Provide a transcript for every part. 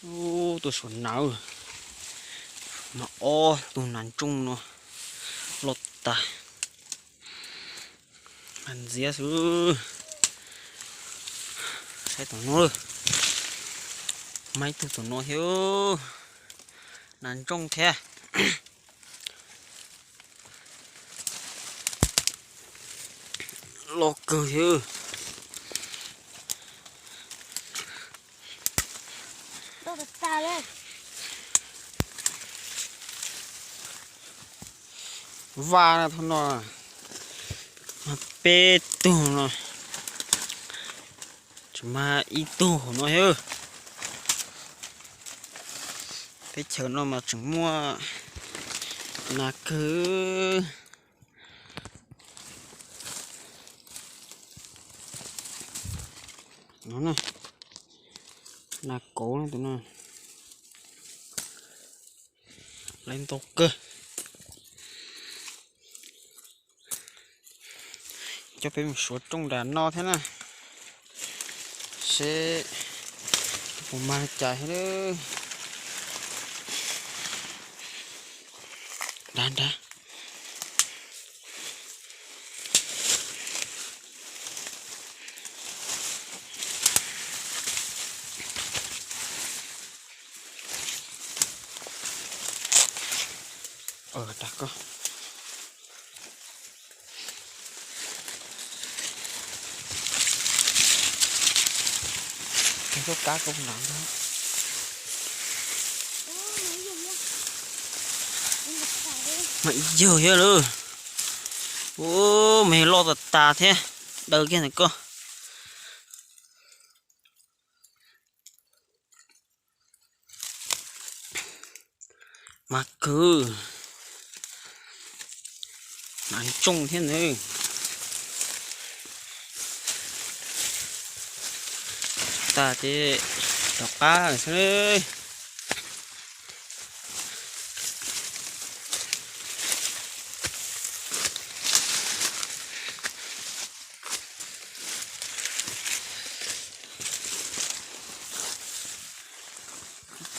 Ub, tus suav nas, mas ob tug nas ntsooj no loj tas. Mas ntxiab xwb. Saib tom no, mas ib tug tom no thiab. Nas ntsooj thiab. Loj kawg thiab. Vaj no, thaum no mas peb tug no, tseem mas ib tug hauv no thiab. Teb chaws no mas tseem muaj nas kawg. No, nas kauv no, tus no lawv ntau kawg. Coj peb mus suav rooj nram no thiab na, seb puas mag li cas thiab. Nrad nrad. Dag koj. Kab kab koj nrad. Mas ib yawg thiab lawm. Ub, mas yog loj tas tas thiab. Daws kiag ntawm koj. Mas kawg, nas ntsooj thiab nws. Tas ces rov qab xwb.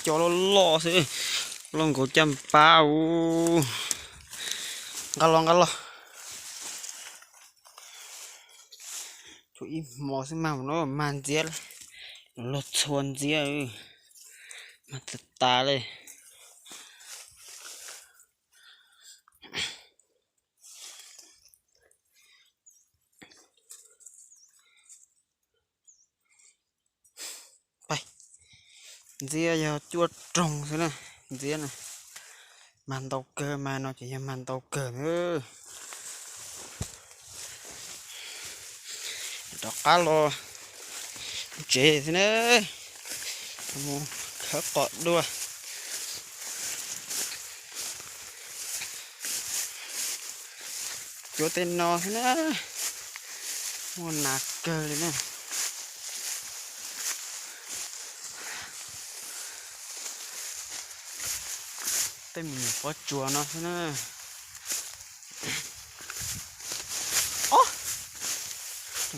Cov loj loj xwb, loj nkaus caj npab. Nqa los nqa los. Tshuav ib hmo xwb mag no mag ntxiab, luag txhua ntxiab, mag tas tas li. Ntxiab yog cuaj roog xwb na, ntxiab na. Mag ntau kawg, mag no ces yog mag ntau kawg na. Rov qab los tsev xwb na, mus khawb qos dua. Cuav tej no xwb na, muaj nas kawg li na. Tej me nyuam pob tsuas no xwb na. Ob,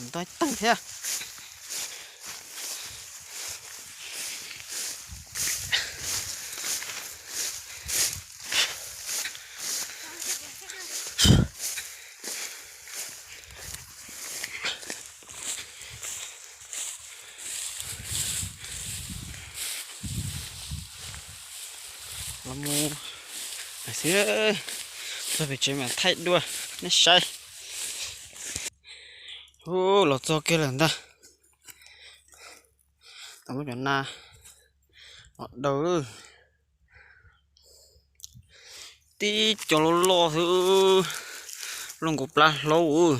ntau teeg thiab. Los mus xwb, txog pem tsev mam thaij dua nej saib. Ub, los txog kiag lawm ntag. Tau muab cov nas los daws. Tib cov loj loj xwb, loj nkaus plab hlaub.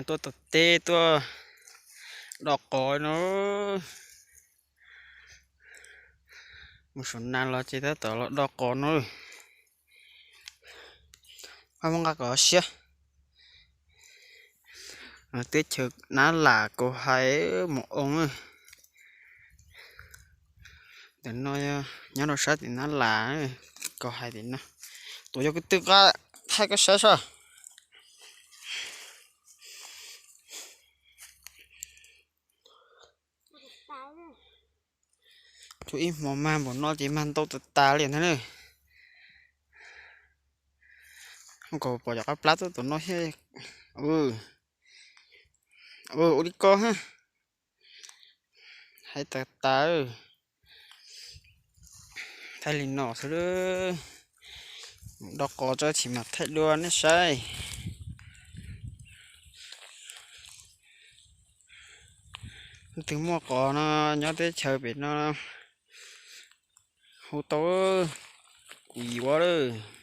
Tuaj tom teb tuaj do qos no. Mus saum nas los ces tab tom los do qos no. Pab muab nqa kom siab. Teb chaws nab lam kaus hais mus oo. Ntawm no nyob rau sab tim nab lam, kaus hais tim no. Tuaj yog kwv tij qab thaij koj saib soj. Tus ib hmo mag npaum no ces mag ntau tas tas li ntag na. Nkaus pom cov qab plab tuaj tom no thiab. Ua li ko ha. Haib tas tas. Thaij li no xwb. Do qos tso tsis mam thaij dua nej saib. Leej twg muaj qos no nyob teb chaws pem no hu tau, kuv yuav lawm.